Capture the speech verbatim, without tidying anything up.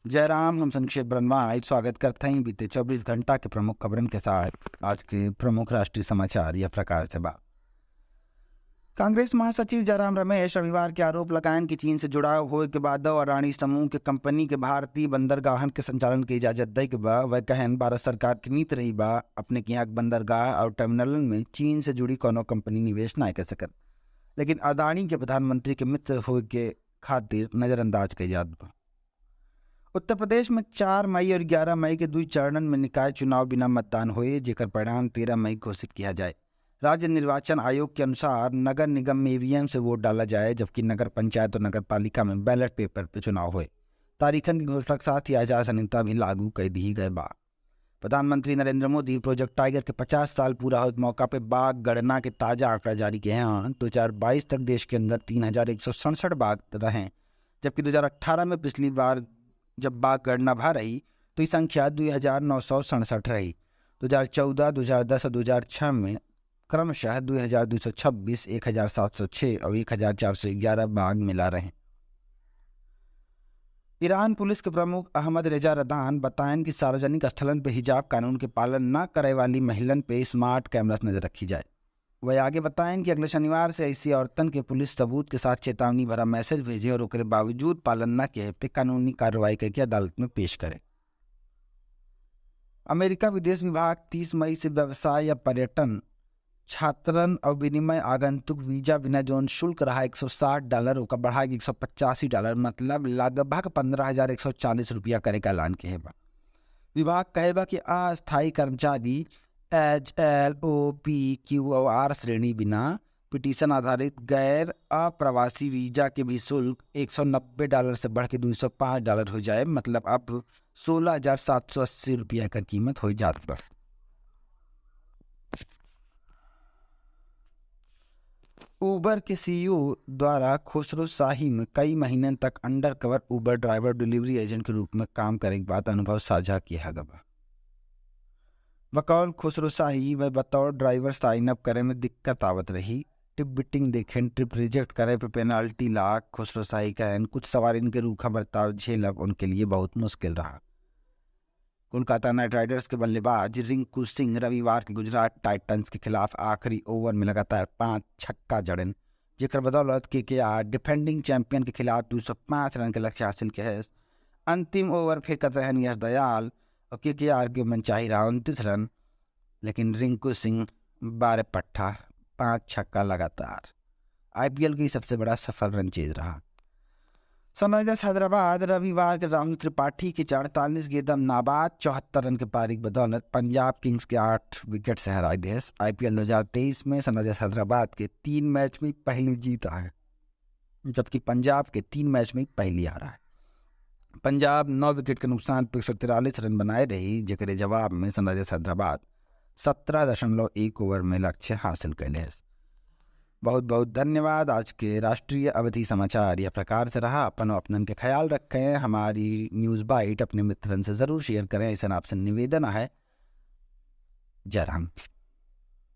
जय राम, हम संक्षेप ब्रह्मा आज स्वागत करत हई बीते चउबीस घंटा के प्रमुख खबरन के साथ। आज के प्रमुख राष्ट्रीय समाचार यह प्रकार से बा। कांग्रेस महासचिव जयराम रमेश रविवार के आरोप लगायन कि चीन से जुड़ाव होए के बाद अडानी समूह के कंपनी के भारतीय बंदरगाहन के संचालन के इजाजत दे के बा। वह कहन, भारत सरकार के नीति रही बा अपने के यहाँ के बंदरगाह और टर्मिनलन में चीन से जुड़ी कौनो कंपनी निवेश ना कर सकत, लेकिन अडानी के प्रधानमंत्री के मित्र होए के खातिर नजरअंदाज कइल जात बा। उत्तर प्रदेश में चार मई और ग्यारह मई के दुई चरणन में निकाय चुनाव बिना मतदान होए, जेकर परिणाम तेरह मई घोषित किया जाए। राज्य निर्वाचन आयोग के अनुसार नगर निगम में ईवीएम से वोट डाला जाए, जबकि नगर पंचायत और नगर पालिका में बैलेट पेपर पे चुनाव होए। तारीखन की घोषणा के साथ ही आचार संहिता भी लागू कर दी गए बा। प्रधानमंत्री नरेंद्र मोदी प्रोजेक्ट टाइगर के पचास साल पूरा होए के मौका पे बाघ गणना के ताजा आंकड़ा जारी किए हैं। दो हज़ार बाईस तक देश के अंदर तीन हजार एक सौ सड़सठ बाघ रहे, जबकि दो हज़ार अठारह में पिछली बार जब बाघ गणना भा रही तो ये संख्या दो हजार नौ सौ सड़सठ रही। दो हज़ार चौदह, दो हज़ार दस और दो हज़ार छह में क्रमशः दो हजार दो सौ छब्बीस, एक हजार सात सौ छह और एक हजार चार सौ ग्यारह बाघ मिला रहे। ईरान पुलिस के प्रमुख अहमद रेजा रदान बतायन कि सार्वजनिक स्थलन पे हिजाब कानून के पालन ना करे वाली महिलन पे स्मार्ट कैमरा से नजर रखी जाए। वह आगे बतायन कि अगले शनिवार से ऐसी औरतन के पुलिस सबूत के साथ चेतावनी भरा मैसेज भेजे और ओकरे बावजूद पालन ना किए पे कानूनी कार्रवाई करके अदालत में पेश करे। अमेरिका विदेश विभाग तीस मई से व्यवसाय या पर्यटन, छात्रन और विनिमय आगंतुक वीजा बिना जौन शुल्क रहा एक सौ साठ डॉलर, ओका बढ़ा के एक सौ पचासी डॉलर, मतलब लगभग पन्द्रह हजार एक सौ चालीस रुपया करे का ऐलान किहे बा। विभाग कहे बा कि अस्थायी कर्मचारी एच, एल, ओ, पी, क्यू और आर श्रेणी बिना पिटिशन आधारित गैर अप्रवासी वीजा के भी शुल्क एक सौ नब्बे डॉलर से बढ़ के दो सौ पाँच डॉलर हो जाए, मतलब अब सोलह हजार सात सौ अस्सी रुपया एकर कीमत हो जात बा। उबर के सीईओ द्वारा खुसरो शाही में कई महीनन तक अंडर कवर उबर ड्राइवर डिलीवरी एजेंट के रूप में काम करे के बाद अनुभव साझा किहा गवा। बकौल खुसरो शाही, वह बतौर ड्राइवर साइन अप करे में दिक्कत आवत रही। ट्रिप बिटिंग देखेन, ट्रिप रिजेक्ट करे पे पेनाल्टी लाग। खुसरो शाही कहन, कुछ सवारिन के रूखा बर्ताव झेलब उनके लिए बहुत मुश्किल रहा। कोलकाता नाइट राइडर्स के बल्लेबाज रिंकू सिंह रविवार के गुजरात टाइटंस के खिलाफ आखिरी ओवर में लगातार पांच छक्का जड़न, जेकर बदौलत केकेआर डिफेंडिंग चैंपियन के खिलाफ दो सौ पाँच रन के लक्ष्य हासिल के है। अंतिम ओवर फेंकत रहन यश दयाल और केकेआर के मनचाही रहा उनतीस रन, लेकिन रिंकू सिंह बारह पट्ठा, पांच छक्का लगातार। आईपीएल की सबसे बड़ा सफल रन चेज रहा। सनराइजर्स हैदराबाद रविवार के राहुल त्रिपाठी के अड़तालीस गेंदन नाबाद चौहत्तर रन के पारी के बदौलत पंजाब किंग्स के आठ विकेट से हराई देस। आईपीएल दो हज़ार तेईस में सनराइजर्स हैदराबाद के तीन मैच में पहली जीत है, जबकि पंजाब के तीन मैच में पहली हार है। पंजाब नौ विकेट के नुकसान पे एक सौ तिरालीस रन बनाए रही, जेकरे जवाब में सनराइजर्स हैदराबाद सत्रह दशमलव एक ओवर में लक्ष्य हासिल कैले। बहुत बहुत धन्यवाद। आज के राष्ट्रीय अवधी समाचार यह प्रकार से रहा। अपन अपनन के ख्याल रखें। हमारी न्यूज़ बाइट अपने मित्रन से ज़रूर शेयर करें, ऐसा आपसे निवेदन है। जय राम।